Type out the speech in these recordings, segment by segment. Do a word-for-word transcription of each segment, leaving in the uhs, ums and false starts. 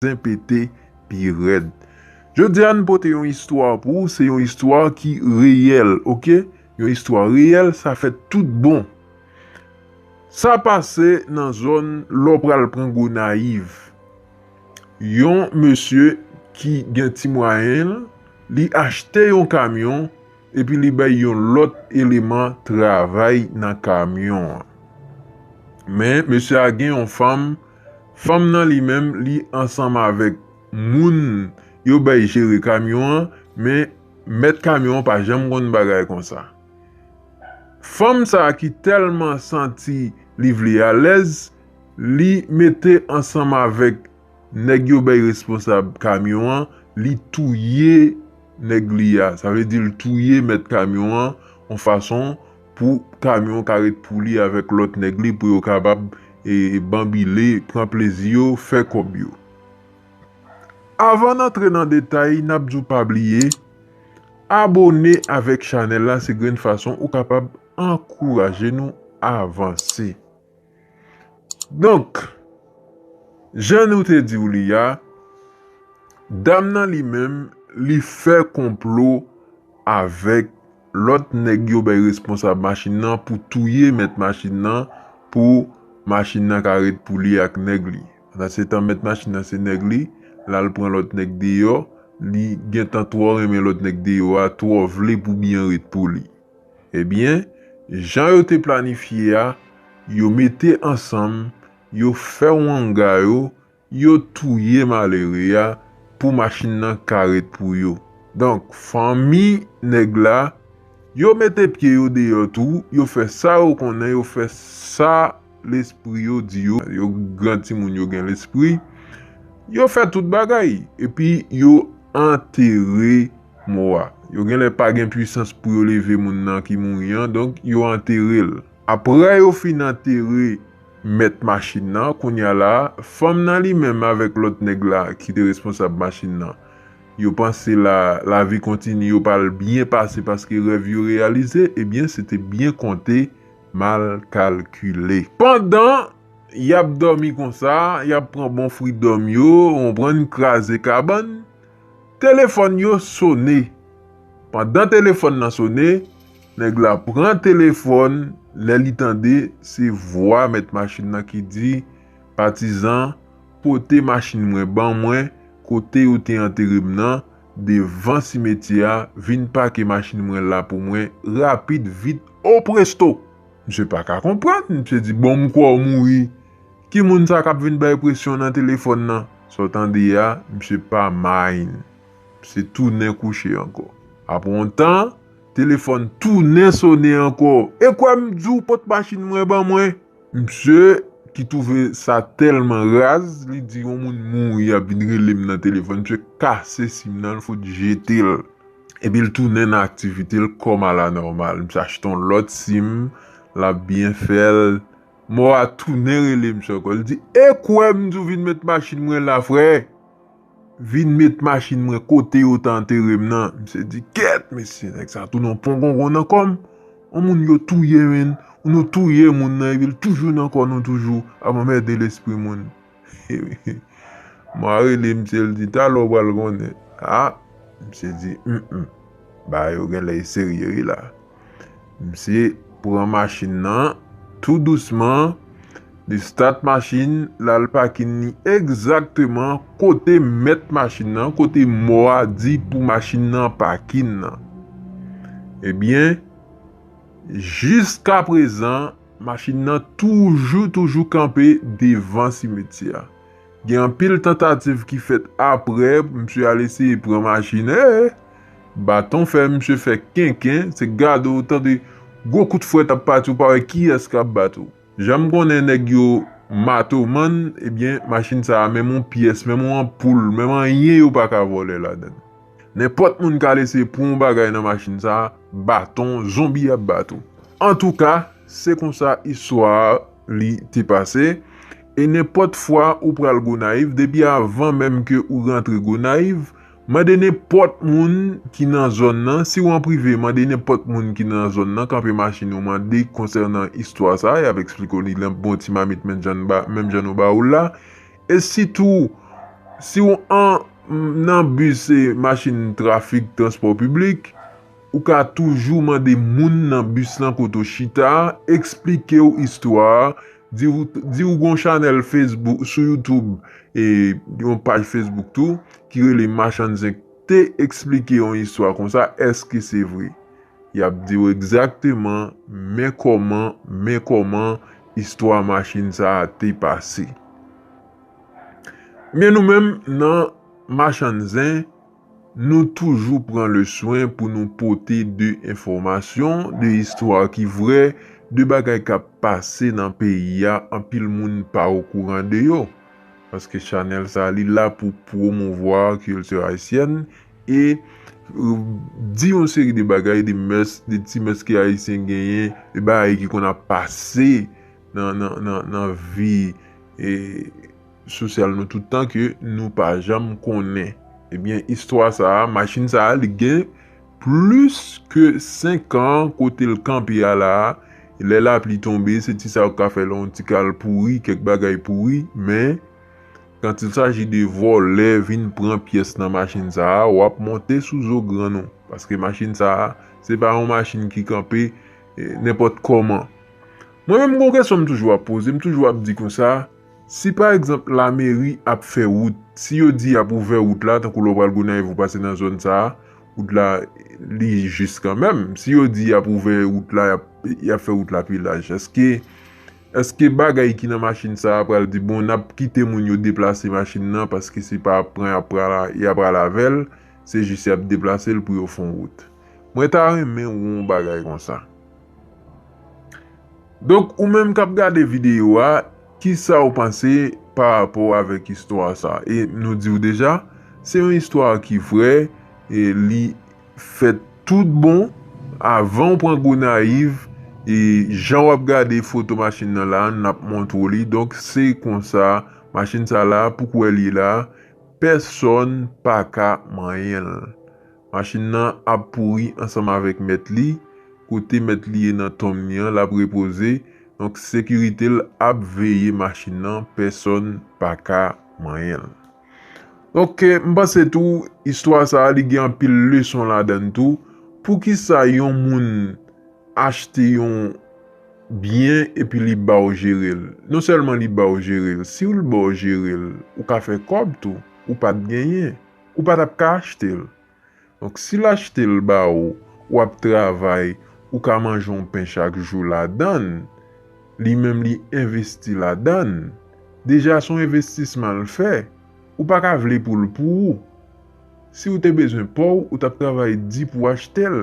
zen pete pi rèd. Jodi a, n pote yon istwa pou ou, se yon istwa ki reyèl, oke? Yon istwa reyèl, sa fèt tout bon. Sa pase nan zòn lè w pral pran Gonayiv. Yon mesye ki gen ti mwayen, li achte yon kamyon epi li bay yon lòt eleman travay nan kamyon an. Men, mesye a gen yon fanm, fanm nan li menm, li ansanm avèk moun yo bay jere kamyon an, men mèt kamyon an pa janm konn bagay konsa. Fanm sa a ki tèlman santi li vle alèz, li mete ansanm avèk nèg yo bay responsab kamyon an, li touye nèg li a. Sa vle di l touye mèt kamyon an yon fason pou kamyon ka ret pou li avèk lòt nèg li pou yo kapab e, e banbile, pran plezi yo, fè kòb yo. Avan n antre nan detay, n ap di w pa bliye abòne avèk chanèl la, se grenn fason ou kapab ankouraje nou avanse. Donk, jan nou te di w li a, dam nan li menm, li fè konplo avèk lòt nèg yo bay responsab machin nan pou touye mèt machin nan pou machin nan ka ret pou li ak nèg li. Pandan se tan mèt machin nan se nèg li, l al pran lòt nèg deyò, li gentan twò renmen lòt nèg deyò a, twò vle pou byen ret pou li. Ebyen, jan yo te planifye a, yo mete ansanm, yo fè yon anga yo, yo touye malere a pou machin nan ka ret pou yo. Donk, fanmi nèg la, yo mete pye yo deyò tou, yo fè sa yo konnen, yo fè sa lespri yo di yo. Yo gran timoun, yo gen lespri. Yo fè tout bagay, epi yo antere mò a. Yo genlè pa gen pwisans pou yo leve moun nan ki mouri an, donk yo antere l. Apre yo fin antere mèt machin nan, kounye a la, fanm nan li menm avèk lòt nèg la ki te responsab machin nan, yo panse la, lavi kontini, yo pral byen pase paske rèv yo reyalize, ebyen, se te byen konte, mal kalkile. Pandan y ap dòmi konsa, y ap pran bon fridòm yo, konprann, kraze kabann, telefòn yo sone. Pandan telefòn nan sone, nèg la pran telefòn, lè li tande, se vwa mèt machin nan ki di, "Patizan, pote machin mwen ban mwen, kote yo te antere m nan, devan simetyè a, vin pake machin mwen la pou mwen, rapid, vit, o presto." Misye pa ka konprann, misye di, "Bon, m kwè w mouri. Ki moun sa k ap vin bay presyon nan telefòn nan?" Sa w tande a, misye pa mind. Misye tounen kouche ankò. Apre yon tan, telefòn tounen sone ankò. "E kwè m di w pot machin mwen ban mwen." Misye, ki twouve sa tèlman raz, li di, "Yon moun mouri ap vin rele m nan telefòn." Misye kase sim nan, l fout jete l. Epi l tounen nan aktivite l kòm alanòmal. Misye achte yon lòt sim, l ap byen fè l. Mò a tounen rele misye ankò. Li di, "E kwè m di w vin met machin mwen la, frè. Vin met machin mwen kote yo t antere m nan." Misye di, "Kèt, mesye, nèg sa tounen yon pongongon nan kò m. Yon moun yo touye, menn. Nou touye moun nan, epi l toujou nan kò nou toujou. Ap anmède lespri moun." Mò a rele misye, l di, "Talè w pral konnen." A, misye di, "Hum, hum. Bagay yo genlè serye wi la." Misye pran machin nan tou dousman, li stat machin, l al pakin li egzakteman kote mèt machin nan, kote mò a di pou machin nan pakin nan. Ebyen, jiskaprezan, machin nan toujou, toujou kanpe devan simetyè a. Gen anpil tantativ ki fèt apre, misye al eseye pran machin, e, baton fè misye fè kenken, se gade w tande gwo kout frèt ap pati, ou pa wè kiyès k ap bat ou. Jan m konnen nèg yo matomann, ebyen, machin sa a, menm yon pyès, menm yon anpoul, menm anyen yo pa ka vòlè ladan l. Nenpòt moun k al eseye pran yon bagay nan machin sa a, baton, zonbi ap bat ou. Antouka, se konsa istwa a li te pase. E nenpòt fwa ou pral Gonayiv, depi avan menm ke ou rantre Gonayiv, mande nenpòt moun ki nan zòn nan, si w an prive, mande nenpòt moun ki nan zòn nan, kanpe machin ou, mande konsènan istwa sa a, y ap eksplike w li nan bon ti mamit menm jan n ba, menm jan nou ba ou l la. E sitou, Si w an, nan bis, e, machin trafik, transpò piblik, ou ka toujou mande moun nan bis lan kote w chita a, eksplike w istwa a, di w, di w gon chanèl Facebook, sou YouTube, e yon paj Facebook tou, ki rele Machann Zen te eksplike yon istwa konsa, èske se vre? Y ap di w egzakteman, men kòman, men kòman istwa machin sa a te pase. Men nou menm, nan Machann Zen, nou toujou pran le swen pou nou pote de enfòmasyon, de istwa ki vrè, de bagay k ap pase nan peyi a, anpil moun pa okouran de yo. Paske chanèl sa a, li la pou pwomouvwa kilti ayisyèn e, e, di yon seri de bagay, de mès, de ti mès ke Ayisyen genyen, de bagay ki konn ap pase nan, nan, nan, nan vi, e, sosyal nou tout tan ke nou pa janm konnen. Ebyen, istwa sa a, machin sa a, li gen plis ke senk an kote l kanpe a la a. Lè lapli tonbe, se ti sa yo ka fè lè yon ti kal pouri, kèk bagay pouri, men quand il s'agit de vòlè vin pran pyès nan machin sa a, w ap monte sou zo grann ou. Paske machin sa a, se pa yon machin ki kanpe, e, nenpòt kòman. Mwen menm, gon kesyon m toujou ap poze, m toujou ap di konsa, si pa egzanp lameri ap fè wout, si yo di y ap ouvè wout la, tankou lè w pral Gonayiv ou pase nan zòn sa a, wout la, li jis kanmenm. Si yo di y ap ouvè wout la, y ap, y ap fè wout la pi laj, èske, èske bagay ki nan machin sa a pral di, bon, n ap kite moun yo deplase machin nan paske se pa pran y ap pral, y ap pral avè l, se jis y ap deplase l pou yo fè yon wout? Mwen ta renmen wè yon bagay konsa. Donk, ou menm k ap gade videyo a, kisa w panse pa rapò avèk istwa sa? E nou di w deja, se yon istwa ki vrè, e li fèt tout bon. Avan w pran Gonayiv, e jan w ap gade foto machin nan la, n ap montre w li. Donk, se konsa, machin sa la, pou kwè li la, pèsonn pa ka manyen l. Machin nan ap pouri ansanm avèk mèt li. Kote mèt li ye nan tonm li an, l ap repoze. Donk, sekirite l ap veye machin nan, pèsonn pa ka manyen l. Donk, e, m panse tou, istwa sa a, li gen anpil leson ladan l tou. Poukisa yon moun achte yon byen epi li ba w jere l? Non sèlman li ba w jere l, si l ba w jere l, ou ka fè kòb tou, ou pa t genyen, ou pa t ap ka achte l. Donk, si l achte l ba ou, w ap travay, ou ka manje yon pen chak jou ladan l, li menm li envesti ladan l. Deja, se yon envestisman l fè. Ou pa ka vle pou l pou ou. Si w te bezwen pa w, ou t ap travay di pou w achte l.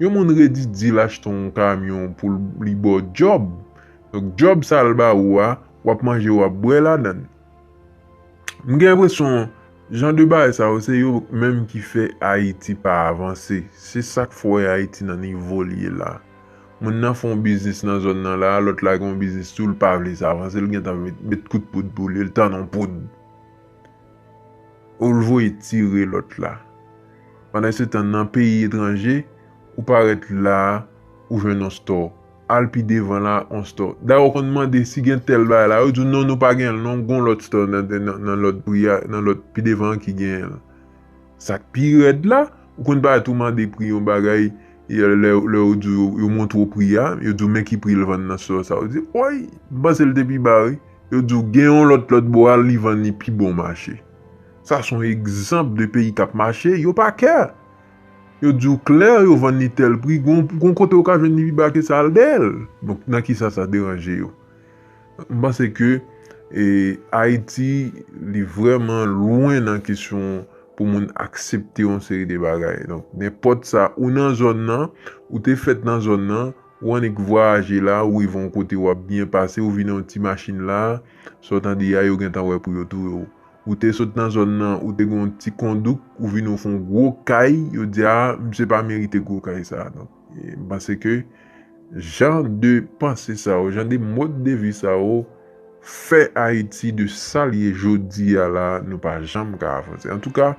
Yon moun redi di l achte yon kamyon pou l, li ba w djòb. Donk, djòb sa l ba ou a, w ap manje, w ap bwè ladan l. M gen enpresyon, jan de bagay sa yo, se yo menm ki fè Ayiti pa avanse. Se sa k fè w wè Ayiti nan nivo l ye la. Moun nan fè yon biznis nan zòn nan la, lòt la gen yon biznis tou, l pa vle sa avanse, l gentan met, met kout poud pou li, l tann yon poud. Ou l voye tire lòt la. Pandansetan, nan peyi etranje, ou parèt la, ou jwenn yon store. Al pi devan la, yon store. Dayè, ou konn mande si gen tèl bagay la, yo di w, "Non, nou pa genyen l, non, gon lòt store nan, nan, nan lòt pri a, nan lòt pi devan an ki genyen l." Sa k pi rèd la, ou konn parèt ou mande pri yon bagay, e lè, lè yo di w, yo montre w pri a, yo di w, "Men ki pri l vann nan store sa." Ou di, "Woy, m panse l te pi ba, wi." Yo di w, "Gen yon lòt, lòt bò a, li vann li pi bon mache." Sa se yon egzanp de peyi k ap mache, yo pa care. Yo di w klè, yo vann li tèl pri, gon, gon kote ou ka jwenn li pi ba ke sa, al dèyè l. Donk, nan kisa sa deranje yo? M panse ke, e, Ayiti, li vrèman lwen nan kesyon pou moun aksepte yon seri de bagay. Donk, nenpòt sa, ou nan zòn nan, ou te fèt nan zòn nan, ou annik vwayaje la, ou rive yon kote, w ap byen pase, ou vin yon ti machin la, sa w tande a, yo gentan wè pou yo touye w. Ou te sot nan zòn nan, ou te gen yon ti kondouk, ou vin ou fè yon gwo kay, yo di, "A, misye pa merite gwo kay sa a." Donk, e, m panse ke jan de panse sa yo, jan de mòd de vi sa yo, fè Ayiti de sa l ye jodi a la, nou pa janm ka avanse. Antouka,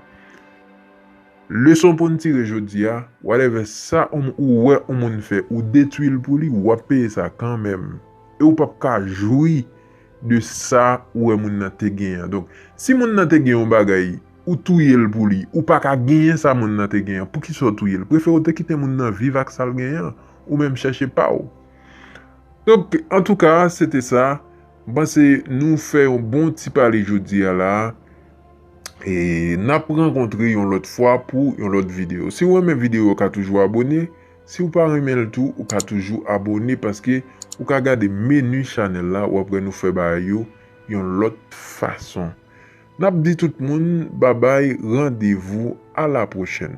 leson pou n tire jodi a, whatever sa ou, ou wè yon moun fè, ou detwi l pou li, w ap peye sa kanmenm. E ou p ap ka jwi de sa ou wè moun nan te genyen an. Donk, si moun nan te gen yon bagay, ou touye l pou li, ou pa ka genyen sa moun nan te genyen an, poukisa w touye l? Prefere w te kite moun nan viv ak sa l genyen an, ou menm chèche pa w. Donk, antouka, se te sa. M panse nou fè yon bon ti pale jodi a la. E n ap rankontre yon lòt fwa pou yon lòt videyo. Si w renmen videyo, w ka toujou abone. Si w pa renmen l tou, ou ka toujou abone paske ou ka gade meni chanèl la, w ap wè nou fè bagay yo yon lòt fason. N ap di tout moun babay, randevou a la pwochèn.